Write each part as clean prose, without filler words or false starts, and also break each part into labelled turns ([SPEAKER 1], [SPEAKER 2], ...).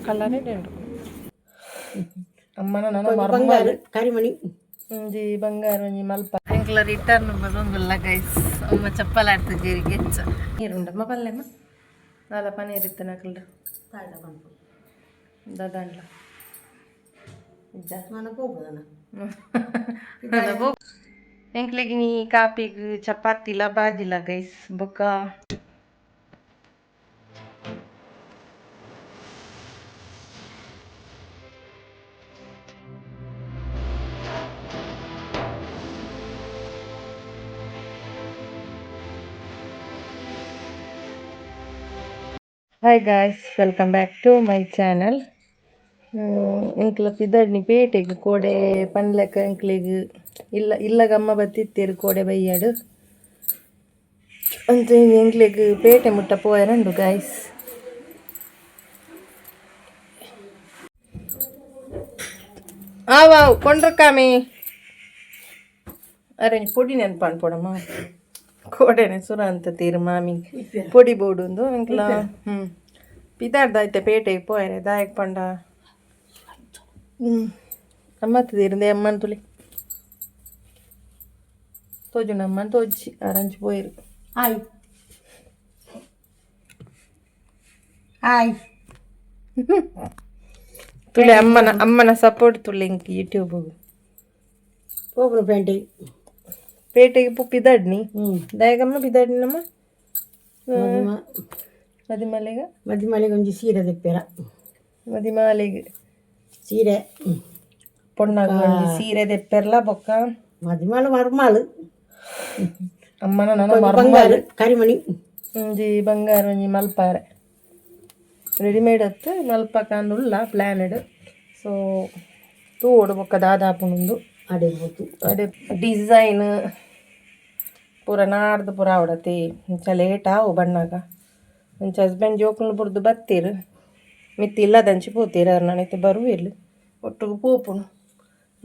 [SPEAKER 1] Colour ಉಂಡು ಅಮ್ಮನ ನನ್ನ
[SPEAKER 2] ಬಂಗಾರ ಕರಿಮಣಿ.
[SPEAKER 1] ಒಂಜಿ ಬಂಗಾರ ಒಂಜಿ ಮಲ್ಪ. ಎಂಕ್ಲ ರಿಟರ್ನ್ ಬರೋಂಗುಲ್ಲ ಗೈಸ್. ಅಮ್ಮ ಚಪ್ಪಲ್ ಆಡ್ತು ಜೀರಿಗೆ ಹೆಚ್ಚ ನೀರುಂಡಮ್ಮ ಪಲ್ಲೆಮ್ಮ ನಾಲ ಪನೀರ್ ಇತ್ತು ನಕಲ್ಡ ದಾದಾಂಡ್ಲ ಇಜ್ಜ.
[SPEAKER 2] ನಾನು ಹೋಗ್ಬೋದಣ್ಣ.
[SPEAKER 1] ಎಂಕ್ಲೆಗ್ ನೀ ಕಾಪಿಗ್ ಚಪಾತಿಲ ಬಾಜಿಲ ಗೈಸ್ ಬೊಕ್ಕ. Hi guys, welcome back to my channel. ಎಂಕ್ಲ ಪಿದಡ್ನಿ ಪೇಟೆಗ್ ಕೋಡೆ ಪನ್ಲೆಕ ಎಂಕ್ಲೆಗ್ ಇಲ್ಲ ಇಲ್ಲಗಮ್ಮ ಬತ್ತಿತ್ತೇರು ಕೋಡೆ ಬಯ್ಯಾಡು ಅಂಚ ಎಂಕ್ಲೆಗ್ ಪೇಟೆ ಮುಟ್ಟ ಪೋಯರಂಡು ಗೈಸ್. ಆವಾವ್ ಕೊಂಡ್ರಕ್ಕಾಮಿ ಅರೆ ಪೊಡಿ ನೆನ್ಪಾಣ್ ಪೋಡಮ್ಮ. ಕೋಡೆನೆ ಸುರ ಅಂತ ತೀರು ಮಾಮಿ ಪೊಡಿ ಬೋಡುಂದು. ಎಂಕ್ಲ ಪಿದಾಡ್ದ ಐತೆ ಪೇಟೆಗೆ ಪೋಯರೆ ದಾಯಕ್ ಪಂಡ ಅಮ್ಮತ್ತ ತೀರಿಂದೆ ಅಮ್ಮನ ತುಲಿ ತೋಜುಂಡು ಅಮ್ಮನ ತೋಜಿ ಅರಂಚ್ ಪೋಯಿರು.
[SPEAKER 2] Hi hi.
[SPEAKER 1] ತುಲೆ ಅಮ್ಮನ ಅಮ್ಮನ ಸಪೋರ್ಟ್ ತುಲೆ ಇಂಕ್ ಯೂಟ್ಯೂಬ್.
[SPEAKER 2] ಹೋಗ್ರು ಪೇಂಟೆ.
[SPEAKER 1] ಪೇಟೆಗೆ ಪು ಪಿದಾಡ್ನಿ.
[SPEAKER 2] ಹ್ಞೂ.
[SPEAKER 1] ದಾಯಗಮ್ಮ ಪಿದಾಡ್ನಿ ನಮ್ಮ ಮದಿಮಲೆಗ.
[SPEAKER 2] ಮದಿಮಲೆಗೆ ಒಂಜಿ ಸೀರೆ ತೆಪ್ಪೆರ.
[SPEAKER 1] ಮದಿಮಾಲೆಗ್.
[SPEAKER 2] ಸೀರೆ.
[SPEAKER 1] ಪೊಣ್ಣಗ್ ಒಂಜಿ ಸೀರೆ ದೆಪ್ಪೆರ್ಲ ಬೊಕ್ಕ.
[SPEAKER 2] ಮದಿಮಾಳು ಮರ್ಮಾಳು.
[SPEAKER 1] ಅಮ್ಮನ ನನ್ನ
[SPEAKER 2] ಬಂಗಾರ ಕರಿಮಣಿ.
[SPEAKER 1] ಒಂಜಿ ಬಂಗಾರ ಒಂಜಿ ಮಲ್ಪಾರೆ ರೆಡಿಮೇಡ್ ಅತ್ತು ಮಲ್ಪಕಾಂದುಲ್ಲ ಪ್ಲ್ಯಾನೆಡ್. ಸೊ ತೂವೊಡು ಬೊಕ್ಕ ದಾದಾಪುಂಡು.
[SPEAKER 2] ಅಡೆ ಪೋತು.
[SPEAKER 1] ಅಡೆ ಡಿಸೈನ್ ಪೂರ ನಾಡ್ದು ಪೂರ ಆವಡತಿ ಇಂಚ ಲೇಟ್ ಆವು ಬಣ್ಣಗ. ಅಂಚ ಹಸ್ಬೆಂಡ್ ಜೋಕುಲು ಬುಡ್ದು ಬತ್ತೀರು ಮಿತ್ತ್ ಇಲ್ಲದಂಚಿ ಪೋತೀರು ಅವ್ರು ನಾನಿತ್ತೆ ಬರುವಿಲ್ಲ ಒಟ್ಟುಗು ಪೋಪುನು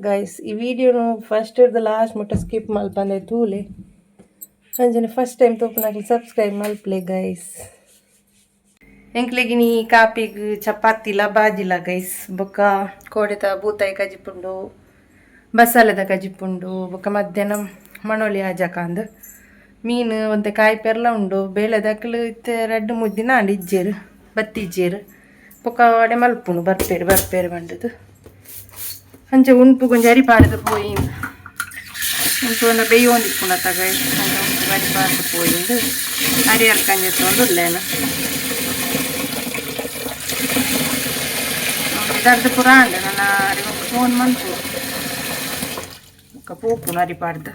[SPEAKER 1] ಗೈಸ್. ಈ ವಿಡಿಯೋನು ಫಸ್ಟ್ ಹಿಡ್ದು ಲಾಸ್ಟ್ ಮುಟ್ಟ ಸ್ಕಿಪ್ ಮಲ್ಪಂದೆ ತೂಲೆ. ಅಂಚನೆ ಫಸ್ಟ್ ಟೈಮ್ ತೂಪುನಕ್ಲು ಸಬ್ಸ್ಕ್ರೈಬ್ ಮಲ್ಪಲೆ ಗೈಸ್. ಎಂಕ್ಲೆಗಿನಿ ಕಾಪಿಗ್ ಚಪಾತಿಲ ಬಾಜಿಲ ಗೈಸ್. ಬೊಕ್ಕ ಕೋಡೆತ ಬೂತಾಯಿ ಕಜಿಪುಂಡು, ಬಸಾಲೆದ ಕಜಿಪುಂಡು. ಬೊಕ್ಕ ಮಧ್ಯಾಹ್ನ ಮಣೋಲಿ ಆಜಕಾಂದ್ ಮೀನು ಒಂತೆ ಕಾಯಿ ಪೆರ್ಲ ಉಂಡು. ಬೇಳೆದಕ್ಲು ಇತ್ತೆ ರಡ್ಡ್ ಮೂಜಿ ದಿನ ಆಂಡ್ ಇಜ್ಜೇರು ಬತ್ತಿಜ್ಜೇರು. ಬೊಕ್ಕ ಅಡೆ ಮಲ್ಪುಂಡು ಬರ್ಪೇರು ಬರ್ಪೇರು ಬಂಡದು. ಅಂಚೆ ಉಂಪು ಕೊಂಚ ಅರಿ ಪಾಡ್ದು ಪೋಯಿ. ಉಂಟು ಒಂದ ಬೇಯೋಂದಿಪ್ಪುಂಡತ್ತ ಗೈಸ್. ಅಂಚ ಉಂಪು ಅರಿ ಪಾಡ್ದು ಪೋಯಿಂದು ಅರಿ ಅರ್ಕಂಜೆತ್ತೊಂದು ಉಲ್ಲೇನ. ಇದರ್ದು ಪೂರ ಆಂಡ್ ನನ್ನ ಫೋನ್ ಮನ್ಪು. ಬೊಕ್ಕ ಪೋಪುನು ಅರಿ ಪಾಡ್ದು.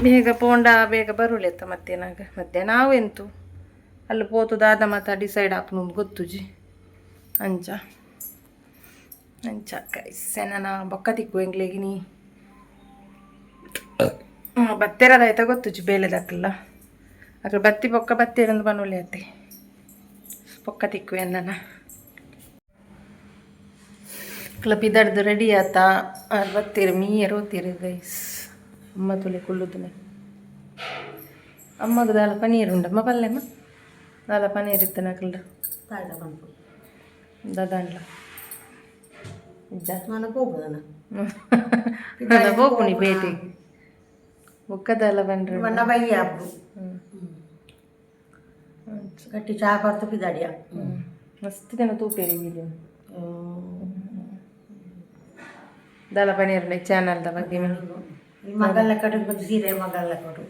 [SPEAKER 1] ಬೇಗ ಪೋಂಡ ಬೇಗ ಬರುಲೆತ್ತ ಮತ್ತೇನಾಗ ಮಧ್ಯಾಹ್ನ ನಾವು ಎಂತು ಅಲ್ಲಿ ಪೋತು ದಾದ ಮಾತ ಡಿಸೈಡ್ ಆಪುನು ಗೊತ್ತುಜಿ. ಅಂಚ ಅಂಚ ಗೈಸ್, ನನ್ನ ಬೊಕ್ಕ ತಿಕ್ಕು. ಎಂಕ್ಲೆಗ್ ನೀ ಬತ್ತೆರದಾಯ್ತ ಗೊತ್ತುಜಿ. ಬೇಲೆದಕ್ಲ ಅಕ್ಲು ಬತ್ತಿ ಬೊಕ್ಕ ಬತ್ತೆರಂದು ಬನ್ನೊಲಿ ಅತ್ತೆ. ಬೊಕ್ಕ ತಿಕ್ಕು ಎನ್ನನ. ಅಕ್ಲ ಪಿದಡ್ದು ರೆಡಿ ಆತ. ಆರ್ ಬತ್ತೀರು ಮೀಯರ್ ಓತೀರು ಗೈಸ್. ಅಮ್ಮ ತುಲೆ ಕುಲ್ಲುದುನೆ. ಅಮ್ಮಗ ದಾಲ ಪನೀರ್ ಉಂಡಮ್ಮ ಪಲ್ಲೆಮ್ಮ ದಾಲ ಪನೀರ್ ಇತ್ತು ನಕಲ್ಡ.
[SPEAKER 2] ತಾಯ್ದ ಪನ್ಪು.
[SPEAKER 1] ದಾದಾಂಡ್ಲ ಇಜ್ಜ.
[SPEAKER 2] ನಾನು ಹೋಗ್ಬೋದಣ್ಣ.
[SPEAKER 1] ಪೋಪುನಿ ಪೇಟೆಗೆ ಬೊಕ್ಕ ದಾಲ ಪಂಡ್ರೆ.
[SPEAKER 2] ಬಣ್ಣ ಬಯ್ಯ ಹಬ್ಬು ಗಟ್ಟಿ ಚಾ ಬರ್ತು ಪಿದಾಡಿಯ.
[SPEAKER 1] ಮಸ್ತ್ ಜನ ತೂಪೇರಿ ವಿಡಿಯೋ. ದಾಲ ಪನೀರ್ ಚಾನಲ್ದ ಬಗ್ಗೆ.
[SPEAKER 2] ಮಗಳ ಕಡೆ ಬಂದು ಸೀರೆ ಮಗಳ ಕೊಡು.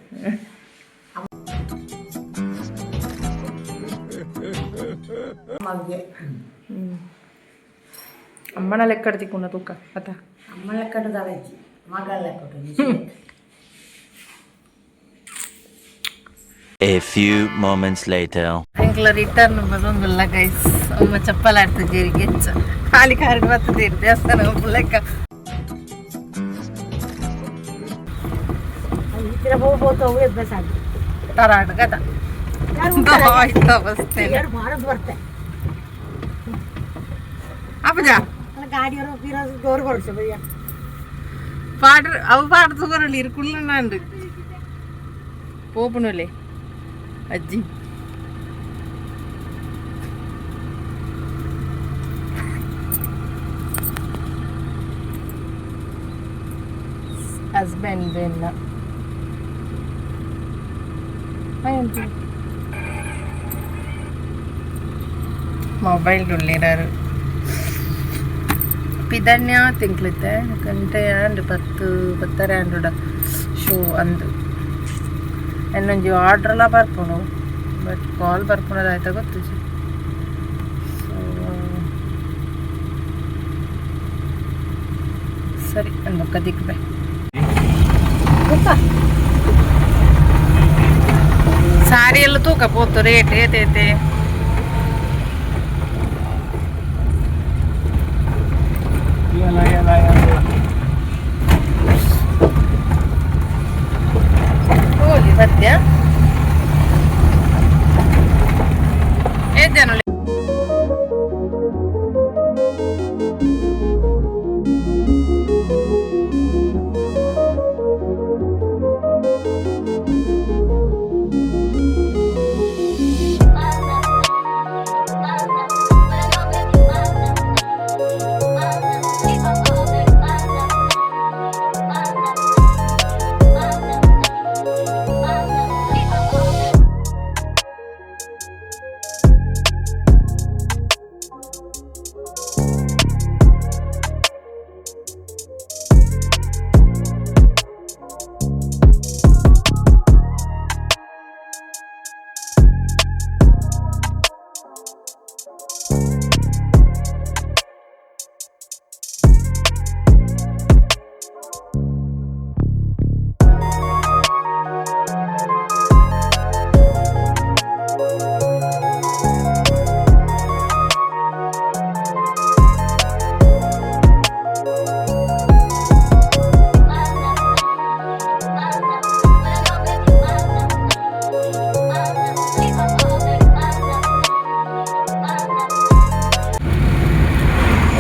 [SPEAKER 2] ಅಮ್ಮಗೆ.
[SPEAKER 1] ಅಮ್ಮನ ಲೆಕ್ಕಡ್ ತಿಕ್ಕುನ ತೂಕ ಅತ್ತ.
[SPEAKER 2] ಅಮ್ಮ ಲೆಕ್ಕಡು ದಾಲಜ್ಜಿ ಮಗಳ ಲೆಕ್ಕಡು.
[SPEAKER 3] A few moments later.
[SPEAKER 1] ಎಂಕ್ಲ ರಿಟರ್ನ್ ಬರೋಂಗುಲ್ಲ ಗೈಸ್. ಅಮ್ಮ ಚಪ್ಪಲ್ ಆಡ್ತು ಜೀರಿಗೆ ಹೆಚ್ಚ ಖಾಲಿ ಕಾರಿಡ್ ಬರ್ತದೆ ದೇವಸ್ಥಾನ ಲೆಕ್ಕ.
[SPEAKER 2] ಈ ಹೋಗ್ಬೋದು ಅವು ಅಭ್ಯಾಸ ಆಗಿ.
[SPEAKER 1] ತರಾಡ್ ಗದ ಆಯ್ತಾ ಬಸ್ತೇನೆ.
[SPEAKER 2] ಎರಡು ಮಾಡೋದು ಬರ್ತೆ.
[SPEAKER 1] ಅಪ್ಪಜ.
[SPEAKER 2] ಅಲ್ಲ ಗಾಡಿಯವರು ಪಿರ ದೋರ್ ಕೊಡ್ಸು ಬಯ್ಯ.
[SPEAKER 1] ಪಾಡ್ರ ಅವು ಪಾಡ್ದು ಬರಲಿ ಇರ್ಕುಲ್ಲ ನಾಂಡು ಪೋಪುನುಲೆ ಅಜ್ಜಿ. Husband ಬೆನ್ನ ಮೊಬೈಲ್ ಉಳ್ಳೇರಾರು ಪಿದನ್ಯ ತಿಂಕ್ಲಿತ್ತೆ ಗಂಟೆ ಆಂಡ್ ಪತ್ತು ಪತ್ತರ ಆಂಡುಡ ಶೋ ಅಂದು ಎನ್ನೊಂಜಿ ಆರ್ಡ್ರಲ್ಲ ಬರ್ಪುಂಡು ಬಟ್ ಕಾಲ್ ಬರ್ಪುಣದ ಆಯ್ತಾ ಗೊತ್ತುಜಿ. ಸೊ ಸರಿ ಬೊಕ್ಕ ದಿಕ್ಬೆ ಸಾರಿ ಎಲ್ಲ ತೂಕ ಪೋತು ರೇಟ್ ಏತೈತೆ. ಹೋಗಿ ಸತ್ಯ ಏತ್ ಜನ?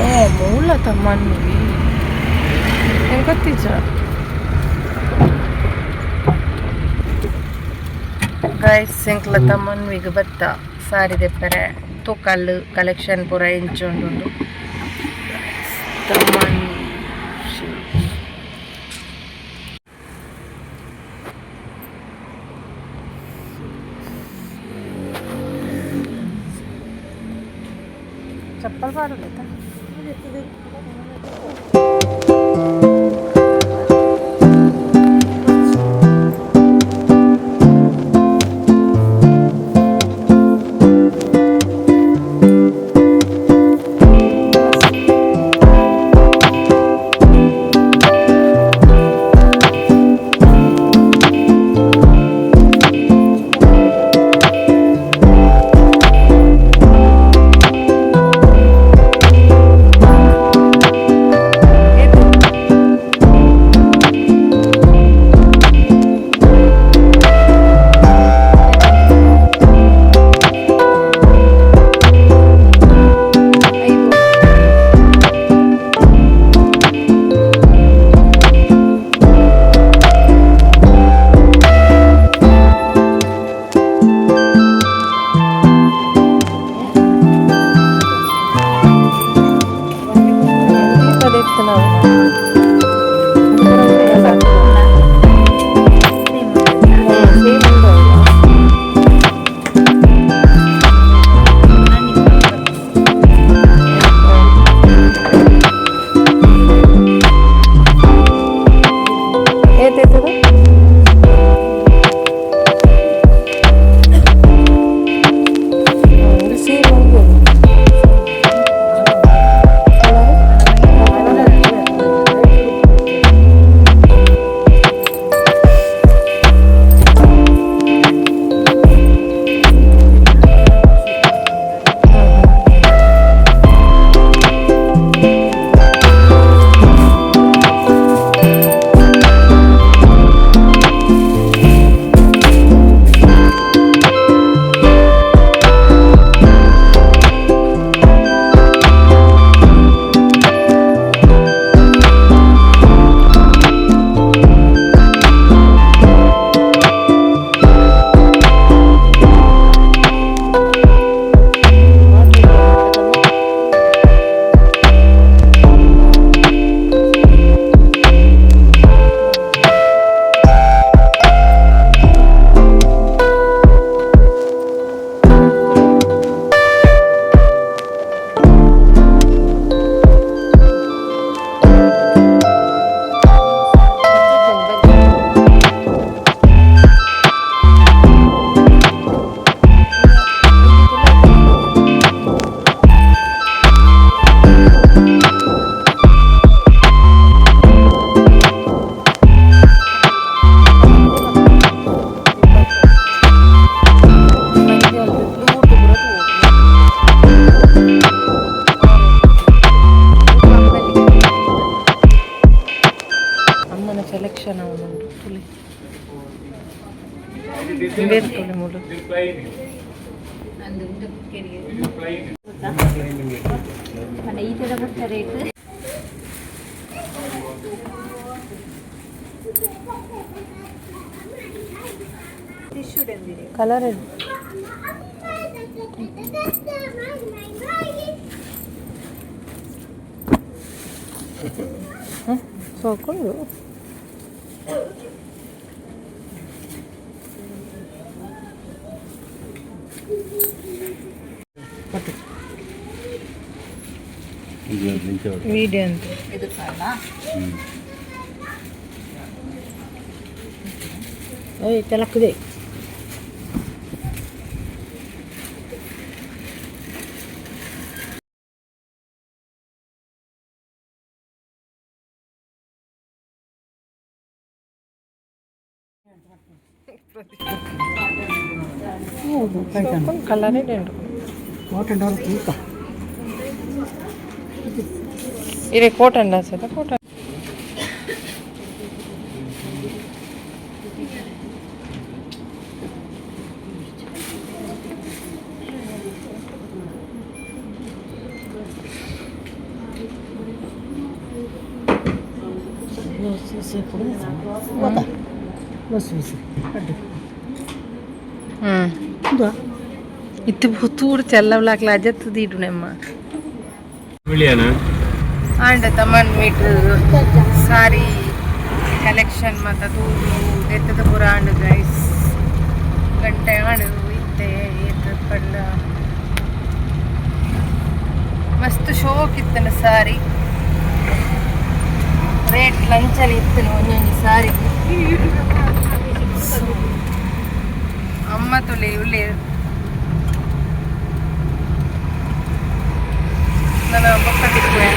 [SPEAKER 1] ಓ ಮೂಲ ತಮ್ಮನ್ವಿ ಏನು ಗೊತ್ತಿಜ್ಜ. ಗೈಸ್, ಎಂಕ್ಲ ತಮ್ಮನ್ವಿಗ್ ಬತ್ತ ಸಾರಿ ದೆಪ್ಪರೆ ತೂಕಲ್ಲು ಕಲೆಕ್ಷನ್ ಪೂರ ಇಂಚುಂಡು ತಮ್ಮನ್. ಚಪ್ಪಲ್ ಪಾಡುತ್ತ. Colour ಸೋಕೊಂಡು video ಅಂತ.
[SPEAKER 2] ಓಯ್ ತೆಲಕ್ಕದೆ.
[SPEAKER 1] ಕಲರ್
[SPEAKER 2] ಕೋಟನ್ ತೂಕ.
[SPEAKER 1] ಇರೆ ಕೋಟನ್ ಸತ ಕೋಟನ್.
[SPEAKER 2] ಗೊತ್ತಾ ಬಸ್ ಬಸ್ ಅಡ್ಡು.
[SPEAKER 1] ಹ್ಮ್.
[SPEAKER 2] ಉಂದಾ?
[SPEAKER 1] ಇತ್ತು ತೂಡು ಚೆಲ್ಲವ್ಲಾಕ್ಲ ಅಜತ್ತು ದೀಡುನೆಮ್ಮ. ಆಂಡ ತಮನ್ ಮೀಟರ್ ಸಾರಿ ಕಲೆಕ್ಷನ್ ಮತ ತೂಡು ಎತ್ತದ ಪೂರ ಆಂಡ್ ಗೈಸ್. ಗಂಟೆ ಆಂಡ್ ಇತ್ತೆ ಏತ್ ಪಂಡ ಮಸ್ತ್ ಶೋಕ್ ಇತ್ತನ ಸಾರಿ. ರೇಟ್ ಲಂಚಲ್ಲಿ ಇತ್ತನು ಒಂಜೊಂಜಿ ಸಾರಿ. ಅಮ್ಮ ತುಳಿ ಉಳ್ಳಿ ನನ್ನ ಬೊಕ್ಕ ತಿಕ್ಕುವೆ.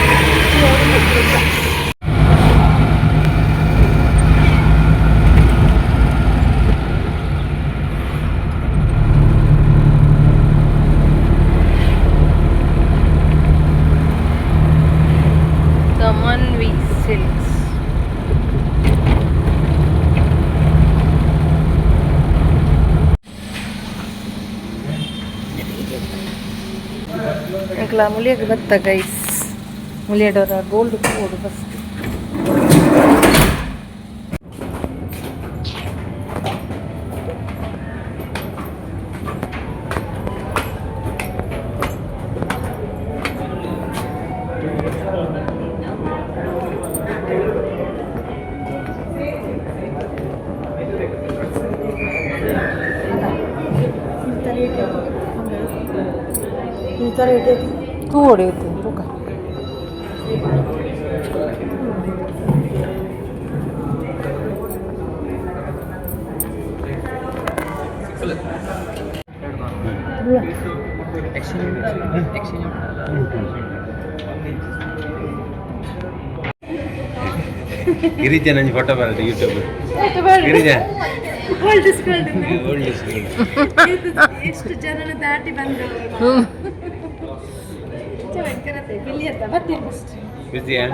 [SPEAKER 1] ತಮನ್ವಿ ಸಿಲ್ಕ್ಸ್. ಎಂಕ್ಲ ಮುಲಿಯಗ್ ಬತ್ತ ಗೈಸ್. ಮುಲಿಯಡೋರ ಗೋಲ್ಡ್ ಕೋಡು ಫಸ್ಟ್.
[SPEAKER 2] ಈ ಥರ ಇಟ್ಟೈತಿ.
[SPEAKER 1] ತೂ ಹೊಡೆಯುತ್ತೆ ತೂಕ.
[SPEAKER 4] ಗಿರಿಜಾ ನಂಗೆ ಫೋಟೋ ಬರಲ್ಲ YouTube. Girija old is gold.
[SPEAKER 1] ಎಷ್ಟು ಜನನ ದಾಟಿ ಬಂದವರು.
[SPEAKER 4] ಬಿಸಿಯಾ?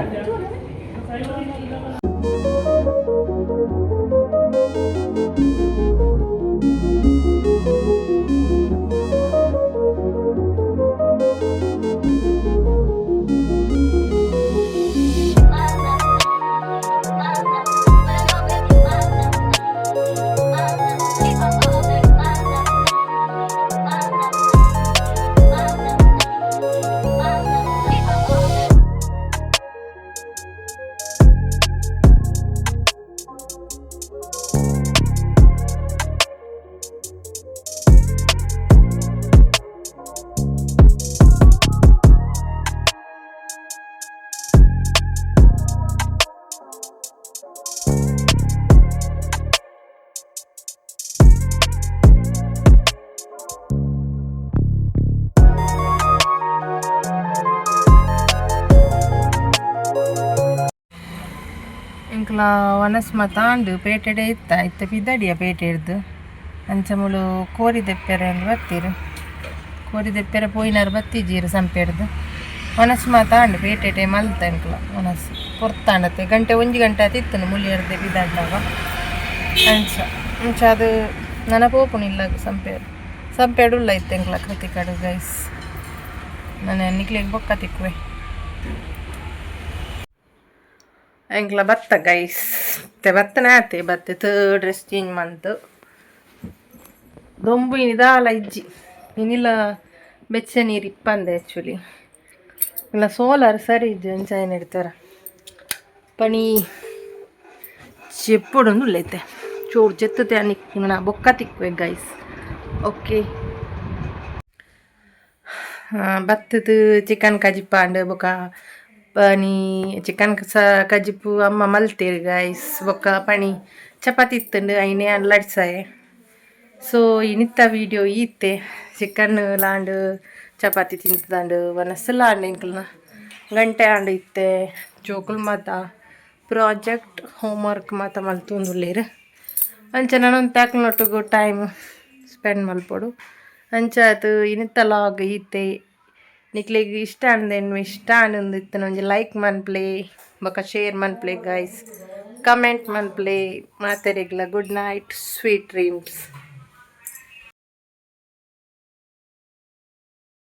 [SPEAKER 1] ಎಂಕ್ಲ ವನಸ್ ತಾಂಡು ಪೇಟೆಡೆ ಇತ್ತ ಇತ್ತ ಪಿದಡಿಯ ಪೇಟೆ ಹಿಡ್ದು ಅಂಚ ಮುಳು ಕೋರಿ ದೆಪ್ಪೆರೆ ಅಂದ್ ಬತ್ತೀರು. ಕೋರಿ ದೆಪ್ಪೆರೆ ಪೋಯಿನಾರು ಬತ್ತಿಜೀರು ಸಂಪೆಡ್ದು. ವನಸ್ ಮಾತಾಂಡು ಪೇಟೆಡೆ ಮಲ್ತ ಎಂಕ್ಲ ವನಸ್ ಪೊರ್ತಾಂಡತೆ. ಗಂಟೆ ಒಂಜಿ ಗಂಟೆ ಆತಿತ್ತನು ಮುಲಿಯರ್ದೆ ಬಿದಾಡ್ನವ. ಅಂಚ ಅಂಚ ಅದು ನನ ಪೋಪುನಿಲ್ಲ ಸಂಪೇಡು. ಸಂಪೇಡು ಉಲ್ಲ ಇತ್ತು ಎಂಕ್ಲ ಕೃತಿಕಡು ಗೈಸ್. ನಾನು ನಿಕ್ಲೆಗ್ ಬೊಕ್ಕ ತಿಕ್ಕುವೆ. ಎಂಕ್ಲ ಬತ್ತ ಗೈಸ್, ಬತ್ತನೆ ಆತೆ. ಬತ್ತೆ ಡ್ರೆಸ್ ಚೇಂಜ್ ಮಂತು. ದೊಂಬು ಇನಿ ದಾಲ ಇಜ್ಜಿ. ಇನಿಲ ಬೆಚ್ಚ ನೀರು ಇಪ್ಪಂದೆ. ಆ್ಯಕ್ಚುಲಿ ಇಲ್ಲ, ಸೋಲಾರ್ ಸರಿ ಇಜ್ಜಿ. ಅಂಚ ಇಡ್ತಾರ ಪಣಿ ಚೆಪ್ಪುಡೊಂದು ಉಲ್ಲೈತೆ. ಚೂರು ಜೆತ್ತತೆ ನಿಕ್ ಬೊಕ್ಕ ತಿಕ್ಕುವೆ ಗೈಸ್. ಓಕೆ, ಬತ್ತದ ಚಿಕನ್ ಕಜಿಪಾಂಡ್. ಬೊಕ ಪನಿ ಚಿಕನ್ ಸ ಕಜಿಪು ಅಮ್ಮ ಮಲ್ತೇರು ಗೈಸ್. ಬೊಕ್ಕ ಪಣಿ ಚಪಾತಿ ಇತ್ತುಂಡು, ಐನೇ ಲಡ್ಸಾಯೆ. ಸೊ ಇನಿತ್ತ ವೀಡಿಯೋ ಈತೆ. ಚಿಕನ್ ಲಾಂಡ್, ಚಪಾತಿ ತಿಂತದಾಂಡು, ವನಸ್ಸುಲ ಆಂಡ್. ಎಂಕಲ್ನ ಗಂಟೆ ಆಂಡ್. ಇತ್ತೆ ಜೋಕುಲು ಮಾತ ಪ್ರಾಜೆಕ್ಟ್ ಹೋಮ್ವರ್ಕ್ ಮಾತ ಮಲ್ತೊಂದುಲ್ಲೆರ್. ಅಂಚ ನನೊಂದು ಅಕ್ಲ್ನೊಟ್ಟುಗು ಟೈಮ್ ಸ್ಪೆಂಡ್ ಮಲ್ಪೊಡು. ಅಂಚಾದ್ ಇನಿತ್ತ ಲಾಗ್ ಈತೆ. ನಿಕ್ಲೆಗ್ ಇಷ್ಟ ಆಂಡ್, ಇಷ್ಟ ಆಂಡ್ ಇತ್ತಿನ ಒಂಜಿ ಲೈಕ್ ಮನ್ಪ್ಲೆ, ಬೊಕ ಶೇರ್ ಮನ್ಪ್ಲೆ ಗೈಸ್, ಕಮೆಂಟ್ ಮನ್ಪ್ಲೆ. ಮಾತೆರೆಗ್ಲ ಗುಡ್ ನೈಟ್, ಸ್ವೀಟ್ ಡ್ರೀಮ್ಸ್.